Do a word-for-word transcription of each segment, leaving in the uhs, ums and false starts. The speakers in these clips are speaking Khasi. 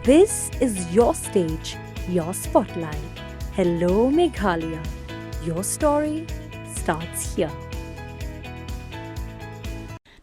This is your stage, your spotlight. Hello Meghalaya. Your story starts here.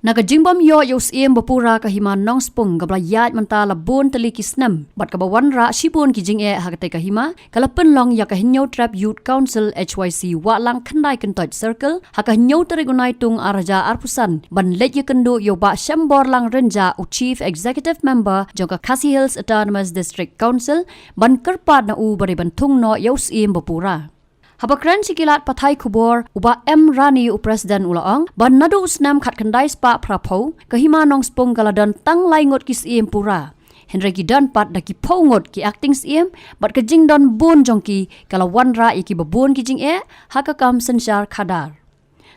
Na ka jingbym ïoh ïa u Syiem ba pura ka Hima Nongspung kaba la ïaid mynta la bun tylli ki snem bad kaba wanrah shibun ki jingeh ha katei ka hima, ka la pynlong ïa ka Hynñiewtrep Youth Council H Y C Wahlang Khyndai Kyntoit Circle ha ka hynñiew tarik u Naitung ar hajar arphew san ban leit ïakynduh ïa u Bah Shemborlang Rynjah, u Chief Executive Member jong ka Khasi Hills Autonomous District Council, ban kyrpad na u ba dei ban thung noh ïa u Syiem ba pura. Haba kren sha ki lad pathai khubor, u Bah M Rani, u President, u la ong ba naduh u snem khatkhyndai spah phraphew, ka Hima Nongspung ka la don tang lai ngut ki Syiem pura. Hynrei ki don pat da ki phew ngut ki Acting Syiem bad ka jingdon bun jong ki ka la wanrah ïa kiba bun ki jingeh ha ka kam synshar khadar.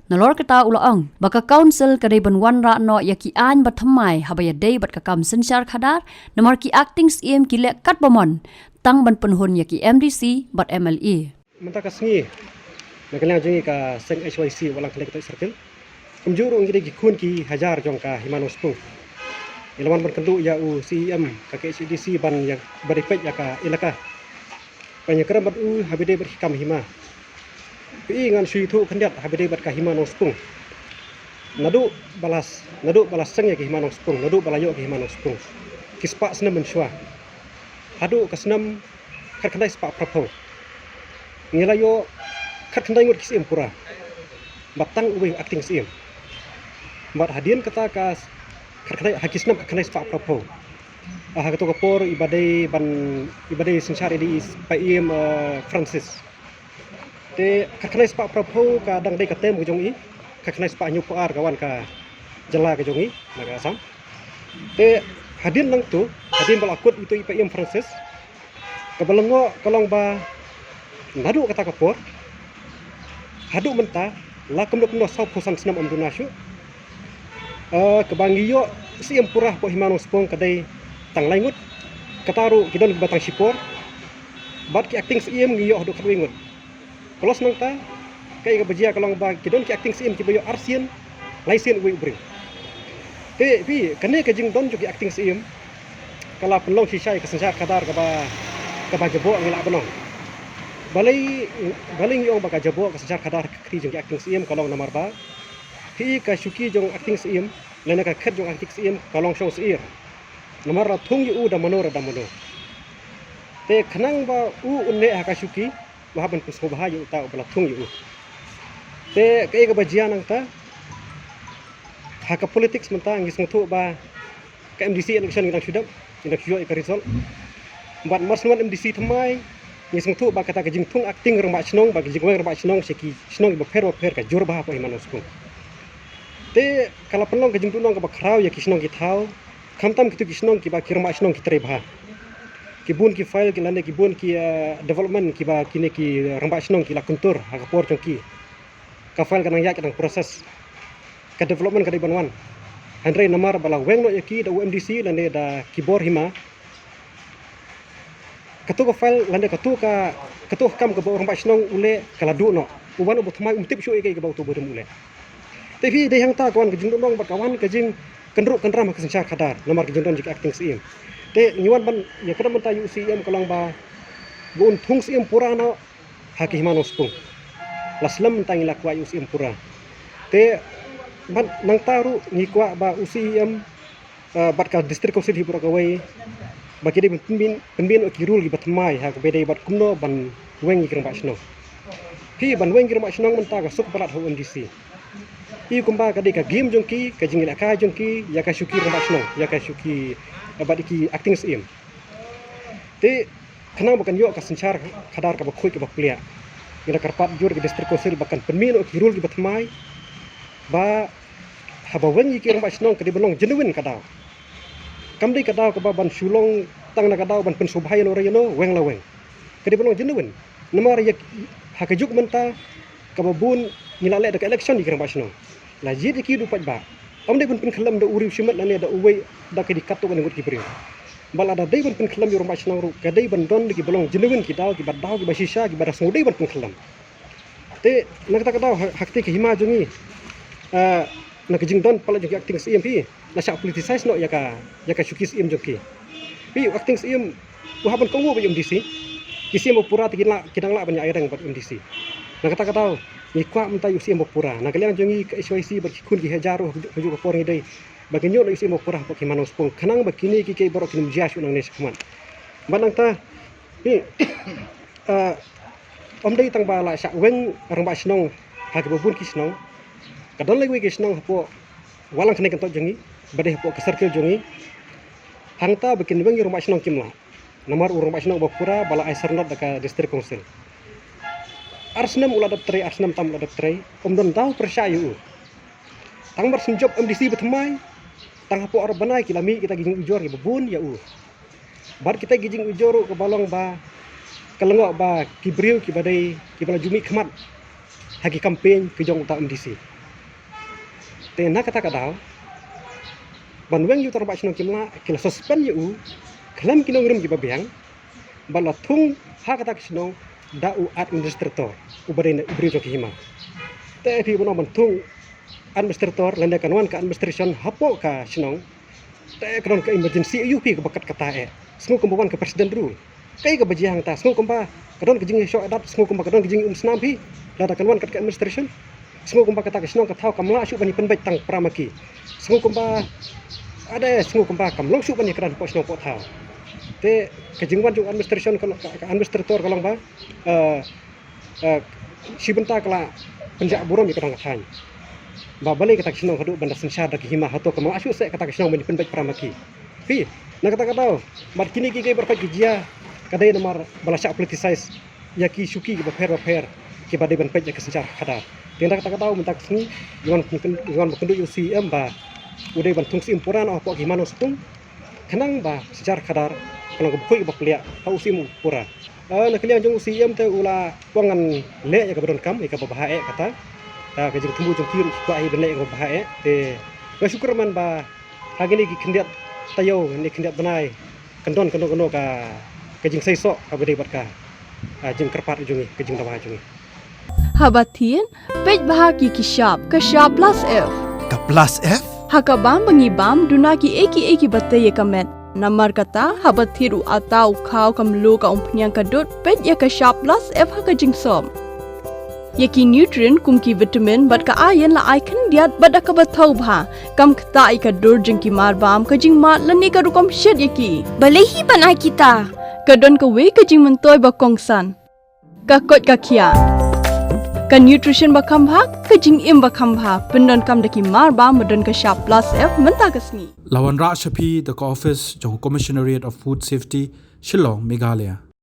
Nalor kata u la ong ba ka Council ka dei ban wanrah noh ïa ki aiñ ba thymmai haba ïadei bad ka kam synshar khadar, namar ki Acting Syiem ki leh katba mon tang ban pynhun ïa ki M D C bad M L A. Mynta ka sngi, na ka liang jong ngi ka seng H Y C Wahlang Khyndai Kyntoit Circle, kumjuh ruh ngi dei ki khun ki hajar jong ka Hima Nongspung, ngi la wan ban kynduh ïa u C E M ka K H A D C ban ïa, ban ïa peit ïa ka elaka, ban ïakren bad u haba ïadei bad ki kam hima. Phi i, ngan shu ïathuh khyndiat haba ïadei bad ka Hima Nongspung. Naduh ba la s-, naduh ba la seng ïa ka Hima Nongspung, naduh ba la ïoh ka Hima Nongspung, ki spah snem mynshuwa, haduh ka snem khatkhyndai spah phraphew, ngi la ïoh khatkhyndai ngut ki Syiem pura, bad tang uwei u Acting Syiem. Bad hadien kata ka s-, khatkhyndai, ha ki snem khatkhyndai spah phraphew, ah, ha kato ka por iba dei ban, iba dei synshar ïa i Paiem, eh, Francis. Te khatkhyndai spah phraphew ka dang dei ka term ka jong i, khatkhyndai spah hynñiewphew ar ka wan ka jylla ka jong i na ka Assam. Te hadien nangto, hadien ba la kut ito i Paiem Francis, kaba lyngngoh ka long ba naduh kata ka por haduh mynta, la kumno kumno sawphew san snem ym duna shuh, eh, kaba ngi ïoh Syiem pura hapoh Hima Nongspung ka dei tang lai ngut. Kata ruh ki don kiba tang shipor. Bad ki Acting Syiem ngi ïoh haduh khatwei ngut. Plus nangta, kaei kaba jia ka long ba ki don ki Acting Syiem kiba ïoh arsien, laisien uwei u briew. Te phi, kane ka jingdon jong ki Acting Syiem ka la pynlong shisha ïa ka synshar khadar kaba, kaba jaboh ngi lah ban ong. Balei, balei ngi ong ba ka jaboh ka synshar khadar ka kti jong ki Acting Syiem? Ka long namar ba phi i, ka shuki jong Acting Syiem lane ka khet jong Acting Syiem ka long shong syier. Namar la thung ïa u da mano re da mano. Te khnang ba u un leh ha ka shuki, u hap ban pynsngewbha ïa uta uba la thung ïa u. Te kaei kaba jia nangta, ha ka politics mynta ngi sngewthuh ba ka M D C election ngi dang shu dep, ngi dang shu ïoh ïa ka result. Bad mar shu wan M D C thymmai, ngi sngewthuh ba kata ka jingthung acting rangbah shnong bad ka jingweng rangbah shnong sha ki shnong kiba pher bapher ka jur bha hapoh Hima Nongspung. Te ka la pynlong ka jingduhnong kaba khraw ïa ki shnong ki thaw, khamtam kito ki shnong kiba ki rangbah shnong ki trei bha. Ki bun ki file ki lane ki bun ki, eh, development kiba kine ki rangbah shnong ki la kyntur ha ka por jong ki. Ka file ka nang ïaid ka nang process. Ka development ka dei ban wan. Hynrei namar ba la weng noh ïa ki da u M D C lane da ki bor hima, kato ka file lane kato ka, kato ka kam kaba u rangbah shnong u leh ka la duh noh. U wan uba thymmai um tip shuh ïa kaei kaba uto u briew u leh. Te phi, dei hangta ka wan ka jingduhnong bad ka wan ka jingkynruh kynram ha ka synshar khadar namar ka jingdon jong ki acting syiem. Te ngi wan ban ïakynduh mynta ïa u C E M ka long ba, ba un thung syiem pura noh ha ka Hima Nongspung. La slem mynta ngi la kwah ïa u C E M pura. Te bad nangta ruh ngi kwah ba u C E M, eh, bad ka District Council hi baroh kawei, ba ki dei ban pynmih, pynmih noh ki rule kiba thymmai ha kaba ïadei bad kumno ban weng ïa ki rangbah shnong. Phi, ban weng ïa ki rangbah shnong mynta ka suk palat ha u M D C. Phi, kumba ka dei ka game jong ki, ka jingïalehkai jong ki ïa ka shuki rangbah shnong, ïa ka shuki, eh, bad ïa ki acting syiem. Te khnang ba kan ïoh ka synshar khadar kaba khuid kaba pliah, ngi la kyrpad jur ïa ka District Council ba kan pynmih noh ki rule kiba thymmai, ba haba weng ïa ki rangbah shnong ka dei ban long genuine ka daw. Kam dei ka daw kaba ban shu long tang na ka daw ban pynsngewbha ïano re ïano, weng la weng. Ka dei ban long genuine. Namar ïa, ha ka juk mynta kaba bun ngi la leh da ka election ïa ki rangbah shnong. La jied ïa ki da u paidbah. Ym dei ban pynkhyllem da u riewshimet lane da uwei da ka dei katto katne ngut ki briew. Bad lada dei ban pynkhyllem ïa u rangbah shnong ruh ka dei ban don da kiba long genuine ki daw, kiba daw kiba shisha, kiba da sngewdei ban pynkhyllem. Te na kata ka daw ha, ha katei ka hima jong ngi, ah, na ka jingdon palat jong ki acting syiem phi, la shah politicize noh ïa ka, ïa ka shuki syiem jong ki. Phi u acting siem u hap ban kohnguh bad u MDC. Ki siem ba pura te ki lah, ki dang lah ban ïa ïadeng bad u MDC. Na kata ka daw ngi kwah mynta ïa u siem ba pura. Na ka liang jong ngi ka HYC bad ki khun ki hajar ruh ha kajuh ka por ngi dei ba kin ïoh na u siem ba pura hapoh ki mano spung. Khnang ba kine kiei kiei baroh kin ym jia shuh nangne shakhmat. Bad nangta, hi, ah, ym dei tang ba la shah weng rangbah shnong ha kiba bun ki shnong. Ka don lei wei ki shnong hapoh Walang Khnei Kyntoit jong ngi, ba dei hapoh ka circle jong ngi. Hangta ba kin weng ïa u rangbah shnong kim lah. Namar u rangbah shnong ba pura ba la ai syrnod da ka District Council. Ar snem u la dep trei, ar snem tam u la dep trei, ym don daw pyrshah ïa u. Tang mar shu jop MDC ba thymmai, tang hapoh ar bnai ki la mih kita ki jingujor kiba bun ïa u. Bad kita ki jingujor ruh kaba long ba ka lyngngoh ba ki briew kiba dei kiba la ju mih khmat ha ki campaign ki jong uta u MDC. Te na kata ka daw ban weng ïa uta u rangbah shnong kim lah, ki la suspend ïa u khlem ki nongrim kiba biang. Ba la thung ha kata ka shnong da u administrator uba dei na u briew jong ka hima. Te phi ban ong ban thung administrator lane kan wan ka administration hapoh ka shnong. Te ka don ka emergency aïu phi kaba kat kata eh. Sngew kumba wan ka president rule. Kaei kaba jia hangta, sngew kumba ka don ka jingïashoh ïadat, sngew kumba ka don ka jingïaumsnam phi. Lada kan wan kat ka administration, sngew kumba kata ka shnong ka thaw kam lah shuh ban ïa pynbeit tang para ma ki. Sngew kumba, ade, sngew kumba kam long shuh ban ïa kren hapoh shnong hapoh thaw. Te ka jingwan jong administration ka, ka, ka administrator ka long ba, eh, eh, shi bynta ka la pynjah burom ïa ka dong ka thaiñ. Ba balei kata ka shnong haduh ban da synshar da ka hima, hato kam lah shuh seh kata ka shnong ban ïa pynbeit para ma ki. Phi, na kata ka daw, bad kine kiei kiei baroh ki jia, ka dei namar ba la shah politicize ïa ki shuki kiba pher ba pher kiba dei ban peit ïa ka synshar khadar. Te na kata ka daw mynta ka sngi ngi wan ban kynduh ïa u CEM ba u dei ban thung siem pura noh hapoh ki mano spung. Khnang ba synshar khadar ka long kaba khuid kaba pliah ha u siem u pura. Ah, na ka liang jong u CEM te u la pynlong ngan leh ïa kaba donkam, ïa kaba bha eh kata. Ta ka jingthmu jong ki ruh ki kwah hi ban leh ïa kaba bha eh. Te nga shu kyrmen ba ha kine ki khyndiat taïew, kine khyndiat bnai, kan don kano kano ka, ka jingseisoh kaba dei bad ka, ah, jingkyrpad jong ngi, ka jingdawa jong ngi. Haba thied, peit bha ki ki shap, ka shap plus F. Ka plus F? Ha ka bam ba ngi bam, duna kiei kiei kiba tei ïa ka met. Namar kata, haba thied u atta, u khaw, ka mluh, ka umphniang, ka dud, peit ïa ka shap plus F ha ka jingsop. Ïa ki nutrient kum ki vitamin bad ka iron la ai khyndiat bad da kaba thaw bha. Kam ktah ïa ka dur jong ki mar bam, ka jingmad lane ka rukom shet ïa ki. Balei hi ban ai kita? Ka don kawei ka jingmyntoi ba kongsan. Ka koit ka khiah. Ka nutrition ba kham bha, ka jingim ba kham bha. Pyndonkam da ki mar bam ba don ka shap plus F mynta ka sngi. La wanrah sha phi da ka office jong u Commissionariat of Food Safety, Shillong, Meghalaya.